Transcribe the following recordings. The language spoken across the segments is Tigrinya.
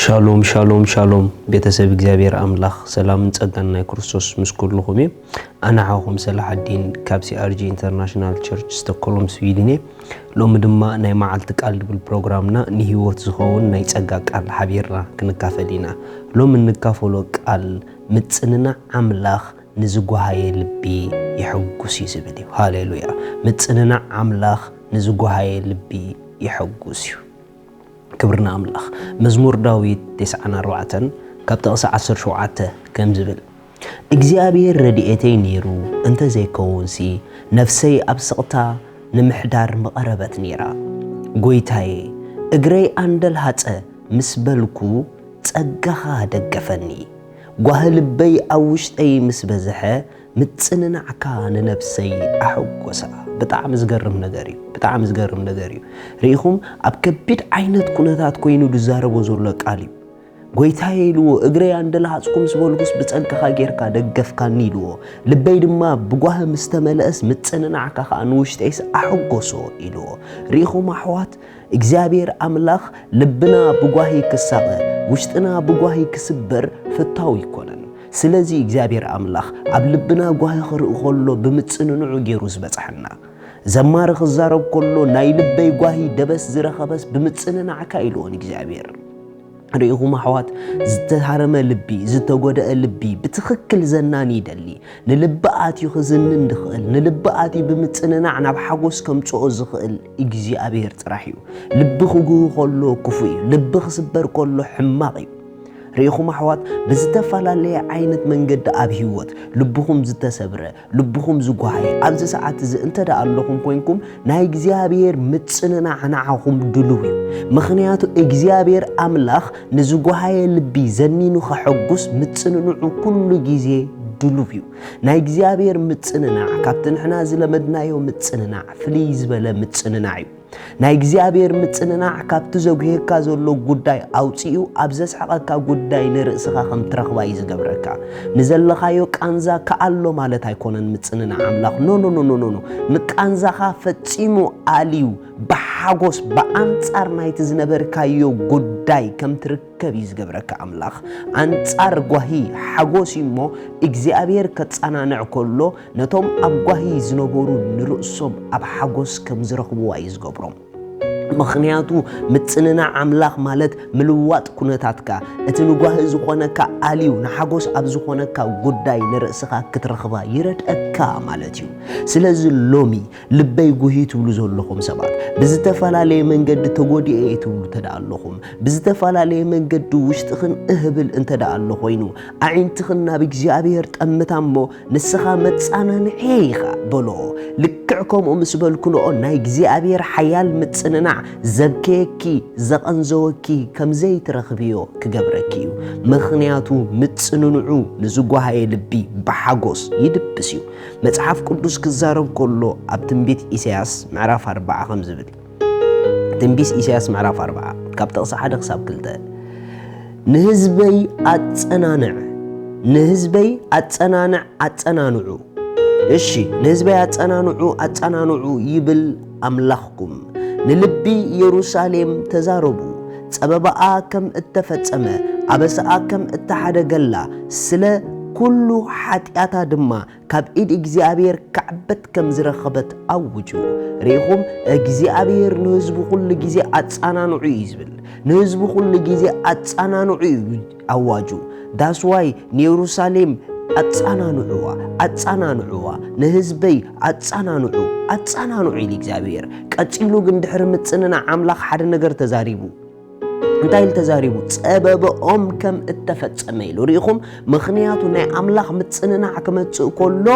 ሻሎም ሻሎም ሻሎም፣ ቤተሰብ እግዚኣብሔር ኣምላኽ ሰላምን ጸጋን ናይ ክርስቶስ ምስ ኩልኹም እዩ። ኣነ ሓውኹም ሰላሓዲን ካብ ሲኣርጂ ኢንተርናሽናል ቸርች ስቶክሆልም ስዊድን እየ። ሎሚ ድማ ናይ መዓልቲ ቃል ድብል ፕሮግራምና ንህይወት ዝኸውን ናይ ጸጋ ቃል ሓቢርና ክንካፈል ኢና። ሎሚ እንካፈሎ ቃል ምጽንናዕ ኣምላኽ ንዝጓሃየ ልቢ የሐጉስ እዩ ዝብል እዩ። ሃሌሉያ! ምጽንናዕ ኣምላኽ ንዝጓሃየ ልቢ የሐጉስ እዩ። ክብርና ኣምላኽ። መዝሙር ዳዊት ተስዓን ኣርባዕተን ካብ ጥቕሲ ዓሰርተ ሸውዓተ ከም ዝብል፣ እግዚኣብሔር ረድኤተይ ነይሩ እንተ ዘይከውንሲ፣ ነፍሰይ ኣብ ስቕታ ንምሕዳር ምቐረበት ነይራ። ጐይታየ፣ እግረይ ኣንደልሃጸ ምስ በልኩ፣ ጸጋኻ ደገፈኒ። ጓሂ ልበይ ኣብ ውሽጠይ ምስ በዝሐ፣ ምጽንናዕካ ንነፍሰይ ኣሐጎሳ። ብጣዕሚ ዝገርም ነገር እዩ። ብጣዕሚ ዝገርም ነገር እዩ። ርኢኹም፣ ኣብ ከቢድ ዓይነት ኩነታት ኮይኑ ዝዛረቦ ዘሎ ቃል እዩ። ጐይታየ ኢልዎ፣ እግረይ ኣንደላሃጽኩ ምስ በልኩስ ብጸጋኻ ጌርካ ደገፍካኒ ኢልዎ። ልበይ ድማ ብጓሂ ምስ ተመልአስ ምጽንናዕካ ኸኣ ንውሽጠይስ ኣሐጎሶ ኢልዎ። ርኢኹም ኣሕዋት፣ እግዚኣብሔር ኣምላኽ ልብና ብጓሂ ክሳቐ፣ ውሽጥና ብጓሂ ክስበር ፍታው ኣይኮነን። ስለዚ እግዚኣብሔር ኣምላኽ ኣብ ልብና ጓሂ ክርኢ ከሎ ብምጽንንዑ ገይሩ ዝበጽሐና። ዘማሪ ክዛረብ ከሎ ናይ ልበይ ጓሂ ደበስ ዝረኸበስ ብምጽንናዕካ ኢልዎ ንእግዚኣብሔር። ርኢኹም ኣሕዋት፣ ዝተሃረመ ልቢ፣ ዝተጎደአ ልቢ ብትኽክል ዘናኒ ይደሊ። ንልቢ ኣትዩ ክዝንን ዝኽእል፣ ንልቢ ኣትዩ ብምጽንናዕ ናብ ሓጎስ ከምጽኦ ዝኽእል እግዚኣብሔር ጥራሕ እዩ። ልቢ ክጉህ ከሎ ክፉእ እዩ። ልቢ ክስበር ከሎ ሕማቕ እዩ። ርኢኹም ኣሕዋት፣ ብዝተፈላለየ ዓይነት መንገዲ ኣብ ህይወት ልብኹም ዝተሰብረ፣ ልብኹም ዝጓሃየ፣ ኣብዚ ሰዓት እዚ እንተ ደኣ ኣለኹም ኮይንኩም፣ ናይ እግዚኣብሔር ምጽንናዕ ንዓኹም ድሉው እዩ። ምኽንያቱ እግዚኣብሔር ኣምላኽ ንዝጓሃየ ልቢ ዘኒኑ ከሐጉስ ምጽንንዑ ኩሉ ግዜ ድሉው እዩ። ናይ እግዚኣብሔር ምጽንናዕ ካብቲ ንሕና ዝለመድናዮ ምጽንናዕ ፍልይ ዝበለ ምጽንናዕ እዩ። ናይ እግዚኣብሔር ምጽንናዕ ካብቲ ዘጉህየካ ዘሎ ጉዳይ ኣውጺኡ ኣብ ዘስሕቐካ ጉዳይ ንርእስኻ ከም ትረኽባ እዩ ዝገብረካ። ንዘለኻዮ ቃንዛ ከኣሎ ማለት ኣይኮነን ምጽንናዕ ኣምላኽ። ኖ፣ ኖ፣ ኖ፣ ኖ፣ ኖ፣ ኖ። ንቃንዛኻ ፈጺሙ ኣልዩ ብሓጎስ ብኣንጻር ናይቲ ዝነበርካዮ ጉዳይ ከም ትርከብ እዩ ዝገብረካ ኣምላኽ። ኣንጻር ጓሂ ሓጎስ እዩ እሞ እግዚኣብሔር ከጸናንዕ ከሎ ነቶም ኣብ ጓሂ ዝነበሩ ንርእሶም ኣብ ሓጎስ ከም ዝረኽብዋ እዩ ዝገብሮም። ምኽንያቱ ምጽንናዕ ኣምላኽ ማለት ምልዋጥ ኩነታትካ፣ እቲ ንጓሂ ዝኾነካ ኣልዩ ንሓጎስ ኣብ ዝኾነካ ጉዳይ ንርእስኻ ክትረኽባ ይረድኣካ ማለት እዩ። ስለዚ ሎሚ ልበይ ጉሂ ትብሉ ዘለኹም ሰባት፣ ብዝተፈላለየ መንገዲ ተጎዲኤ እየ ትብሉ እንተ ደኣ ኣለኹም፣ ብዝተፈላለየ መንገዲ ውሽጥኽን እህብል እንተ ደኣ ኣሎ ኮይኑ፣ ኣዒንትኽን ናብ እግዚኣብሔር ጠምታ እሞ ንስኻ መጻናንዔ ኢኻ በሎ። ልክዕ ከምኡ ምስ በልኩ ንኦ ናይ እግዚኣብሔር ሓያል ምጽንናዕ ዘብከየኪ፣ ዘቐንዘወኪ ከም ዘይትረኽብዮ ክገብረኪ እዩ። ምኽንያቱ ምጽንንዑ ንዝጓሃየ ልቢ ብሓጎስ ይድብስ እዩ። መጽሓፍ ቅዱስ ክዛረብ ከሎ ኣብ ትንቢት ኢሳያስ ምዕራፍ ኣርባዓ ከም ዝብል፣ ትንቢት ኢሳያስ ምዕራፍ ኣርባዓ ካብ ጥቕሲ ሓደ ክሳብ ክልተ፣ "ንህዝበይ ኣጸናንዕ፣ ንህዝበይ ኣጸናንዕ፣ ኣጸናንዑ። እሺ፣ ንህዝበይ ኣጸናንዑ፣ ኣጸናንዑ ይብል ኣምላኽኩም። ንልቢ የሩሳሌም ተዛረቡ፣ ጸበባኣ ከም እተፈጸመ፣ ኣበሳኣ ከም እተሓደገላ፣ ስለ ኩሉ ሓጢኣታ ድማ ካብ ኢድ እግዚኣብሔር ካዕበት ከም ዝረኸበት ኣውጁ። ርኢኹም፣ እግዚኣብሔር ንህዝቡ ኩሉ ግዜ ኣጻናንዑ እዩ ዝብል። ንህዝቡ ኩሉ ግዜ ኣጻናንዑ እዩ ኣዋጁ። ዳስዋይ ንየሩሳሌም ኣጻናንዑዋ፣ ኣጻናንዑዋ፣ ንህዝበይ ኣጻናንዑ፣ ኣጻናንዑ ኢሉ እግዚኣብሔር። ቀጺሉ ግን ድሕሪ ምጽንናዕ ኣምላኽ ሓደ ነገር ተዛሪቡ። እንታይ ኢሉ ተዛሪቡ? "ጸበባኦም ከም እተፈጸመ" ኢሉ። ርኢኹም? ምኽንያቱ ናይ ኣምላኽ ምጽንናዕ ክመጽእ ከሎ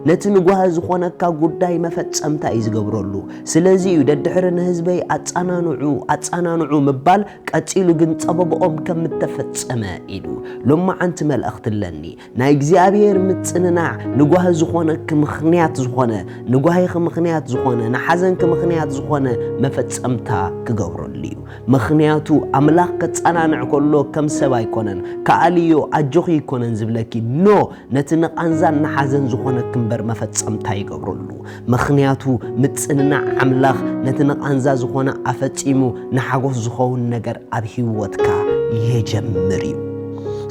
ነቲ ንጓሂ ዝኾነካ ጉዳይ መፈጸምታ እዩ ዝገብረሉ። ስለዚ እዩ ደድሕሪ ንህዝበይ ኣጻናንዑ፣ ኣጻናንዑ ምባል ቀጺሉ ግን "ጸበባኦም ከም እተፈጸመ" ኢሉ። ሎማዓንቲ መልእኽቲ ኣለኒ። ናይ እግዚኣብሔር ምጽንናዕ ንጓሂ ዝኾነኪ ምኽንያት ዝኾነ፣ ንጓሂኺ ምኽንያት ዝኾነ፣ ንሓዘንኪ ምኽንያት ዝኾነ መፈጸምታ ክገብረሉ እዩ። ምኽንያቱ ኣምላኽ ከጸናንዕ ከሎ ከም ሰብ ኣይኮነን፣ ከኣልዮ ኣጆኺ ኣይኮነን ዝብለኪ። ኖ፣ ነቲ ንቓንዛን ንሓዘን ዝኾነኪ እምበር መፈጸምታ ይገብረሉ። ምኽንያቱ ምጽንናዕ ኣምላኽ ነቲ ንቓንዛ ዝኾነ ኣፈጺሙ ንሓጎስ ዝኸውን ነገር ኣብ ህይወትካ የጀምር እዩ።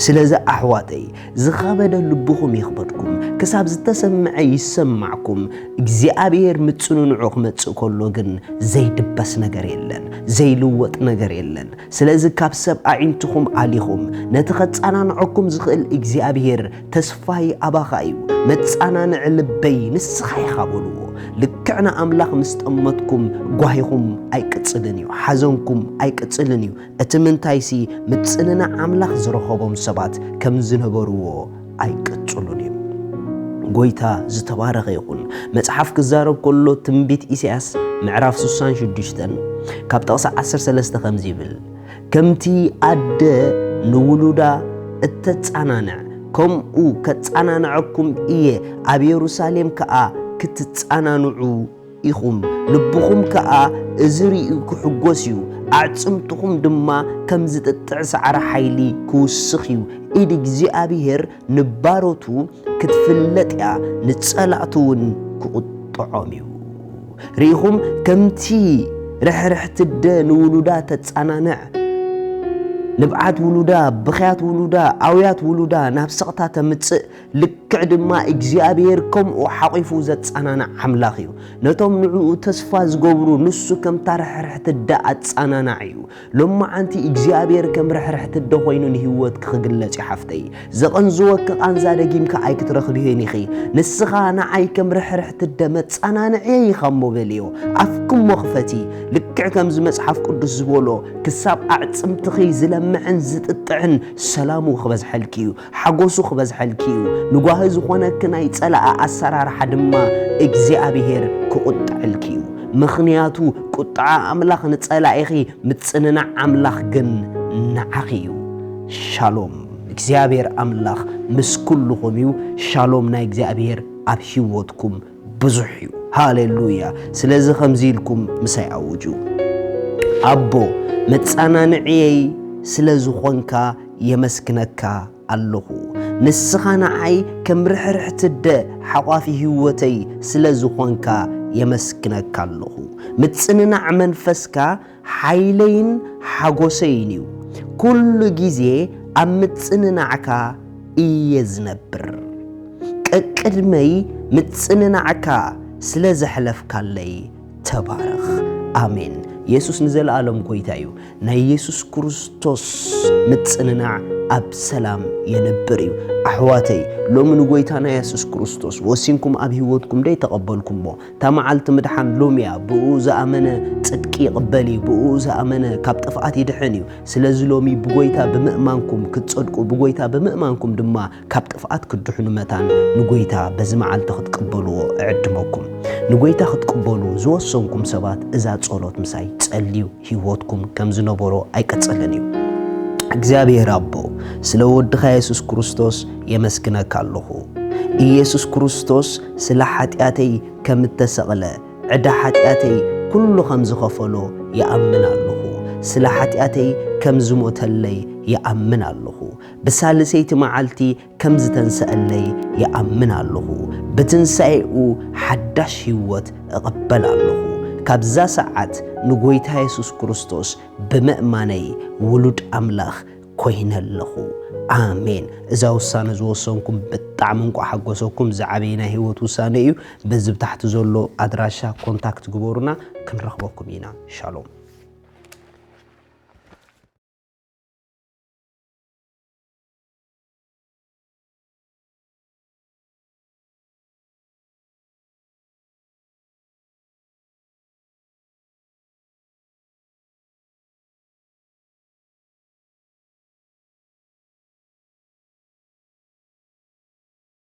ስለዚ ኣሕዋተይ፣ ዝኸበደ ልብኹም ይኽበድኩም፣ ክሳብ ዝተሰምዐ ይሰማዕኩም። እግዚኣብሔር ምጽንንዑ ክመጽእ ከሎ ግን ዘይድበስ ነገር የለን፣ ዘይልወጥ ነገር የለን። ስለዚ ካብ ሰብ ኣዒንትኹም ኣሊኹም፣ ነቲ ከጻናንዐኩም ዝኽእል እግዚኣብሔር፣ "ተስፋይ ኣባኻ እዩ፣ መጻናንዒ ልበይ ንስኻ ኢኻ" በልዎ። ልክዕ ንኣምላኽ ምስ ጠመትኩም፣ ጓሂኹም ኣይቅጽልን እዩ፣ ሓዘንኩም ኣይቅጽልን እዩ። እቲ ምንታይሲ፣ ምጽንናዕ ኣምላኽ ዝረኸቦም ሰባት ከም ዝነበርዎ ኣይቅጽሉን እዮም። ጎይታ ዝተባረኸ ይኹን። መጽሓፍ ክዛረብ ከሎ፣ ትንቢት ኢሳያስ ምዕራፍ ስሳን ሽዱሽተን ካብ ጥቕሲ ዓሰርተ ሰለስተ ከምዚ ይብል፣ "ከምቲ ኣደ ንውሉዳ እተጻናንዕ፣ ከምኡ ከጻናንዐኩም እየ፣ ኣብ የሩሳሌም ከኣ ክትጻናንዑ ኢኹም። ልብኹም ከኣ እዚ ርእዩ ክሕጎስ እዩ፣ ኣዕጽምትኹም ድማ ከም ዝጥጥዕ ሳዕሪ ሓይሊ ክውስኽ እዩ። ኢድ እግዚኣብሔር ንባሮቱ ክትፍለጥ እያ፣ ንጸላእቱ እውን ክቕጥዖም እዩ።" ርኢኹም፣ ከምቲ ርሕርሕቲ ኣደ ንውሉዳ ተጻናንዕ፣ ንብዓት ውሉዳ፣ ብኽያት ውሉዳ፣ ኣውያት ውሉዳ ናብ ስቕታ ተምጽእ፣ ልክዕ ድማ እግዚኣብሔር ከምኡ ሓቒፉ ዘጻናንዕ ኣምላኽ እዩ። ነቶም ንዕኡ ተስፋ ዝገብሩ፣ ንሱ ከምታ ርሕርሕቲ ኣደ ኣጻናናዒ እዩ። ሎማዓንቲ እግዚኣብሔር ከም ርሕርሕቲ ኣደ ኮይኑ ንህይወትኪ ክግለጽ እዩ ሓፍተይ። ዘቐንዝወኪ ቃንዛ ደጊምኪ ኣይክትረኽብዮን ኢኺ። ንስኻ ንዓይ ከም ርሕርሕቲ ኣደ መጻናንዕየይ ኢኻ እሞ በልዮ። ኣፍኪ እሞ ክፈቲ። ልክዕ ከምዚ መጽሓፍ ቅዱስ ዝበሎ፣ ክሳብ ኣዕጽምትኺ ዝለምዕን ዝጥጥዕን ሰላሙ ክበዝሐልኪ እዩ። ሓጎሱ ክበዝሐልኪ እዩ። ንጓሂ ዝኾነኪ ናይ ጸላኢ ኣሰራርሓ ድማ እግዚኣብሔር ክቑጥዐልኪ እዩ። ምኽንያቱ ቁጥዓ ኣምላኽ ንጸላኢኺ፣ ምጽንናዕ ኣምላኽ ግን ንዓኺ እዩ። ሻሎም። እግዚኣብሔር ኣምላኽ ምስ ኩልኹም እዩ። ሻሎም ናይ እግዚኣብሔር ኣብ ህይወትኩም ብዙሕ እዩ። ሃሌሉያ። ስለዚ ከምዚ ኢልኩም ምሳይ ኣውጁ። ኣቦ፣ መጻናንዕየይ ስለ ዝኾንካ የመስግነካ ኣለኹ። ንስኻ ንዓይ ከም ርሕርሕቲ ኣደ ሓቋፊ ህይወተይ ስለ ዝኾንካ የመስግነካ ኣለኹ። ምጽንናዕ መንፈስካ ሓይለይን ሓጎሰይን እዩ። ኩሉ ግዜ ኣብ ምጽንናዕካ እየ ዝነብር። ቀቅድመይ ምጽንናዕካ ስለ ዘሕለፍካለይ ተባረኽ። ኣሜን። የሱስ ንዘለኣለም ጎይታ እዩ። ናይ የሱስ ክርስቶስ ምጽንናዕ ኣብ ሰላም የንብር እዩ። ኣሕዋተይ፣ ሎሚ ንጎይታና የሱስ ክርስቶስ ወሲንኩም ኣብ ህይወትኩም ደይ ተቐበልኩሞ፣ እታ መዓልቲ ምድሓን ሎሚ እያ። ብኡ ዝኣመነ ጽድቂ ይቕበል እዩ፣ ብኡ ዝኣመነ ካብ ጥፍኣት ይድሕን እዩ። ስለዚ ሎሚ ብጎይታ ብምእማንኩም ክትጸድቁ፣ ብጎይታ ብምእማንኩም ድማ ካብ ጥፍኣት ክትድሕኑ መታን ንጎይታ በዚ መዓልቲ ክትቅበልዎ እዕድመኩም። ንጎይታ ክትቅበሉ ዝወሰንኩም ሰባት እዛ ጸሎት ምሳይ ጸልዩ። ህይወትኩም ከም ዝነበሮ ኣይቅጽልን እዩ። እግዚኣብሔር ኣቦ፣ ስለ ወድኻ የሱስ ክርስቶስ የመስግነካ ኣለኹ። ኢየሱስ ክርስቶስ ስለ ሓጢኣተይ ከም እተሰቕለ፣ ዕዳ ሓጢኣተይ ኩሉ ከም ዝኸፈሎ ይኣምን ኣለኹ። ስለ ሓጢኣተይ ከም ዝሞተለይ ይኣምን ኣለኹ። ብሳልሰይቲ መዓልቲ ከም ዝተንሰኣለይ ይኣምን ኣለኹ። ብትንሳኤኡ ሓዳሽ ህይወት እቕበል ኣለኹ። ካብዛ ሰዓት ንጎይታ የሱስ ክርስቶስ ብምእማነይ ውሉድ ኣምላኽ ኮይነ ኣለኹ። ኣሜን። እዛ ውሳነ ዝወሰንኩም ብጣዕሚ እንቋዕ ሓጎሰኩም። ዝዓበየ ናይ ህይወት ውሳነ እዩ። በዚ ብታሕቲ ዘሎ ኣድራሻ ኮንታክት ግበሩና፣ ክንረኽበኩም ኢና። ሻሎም።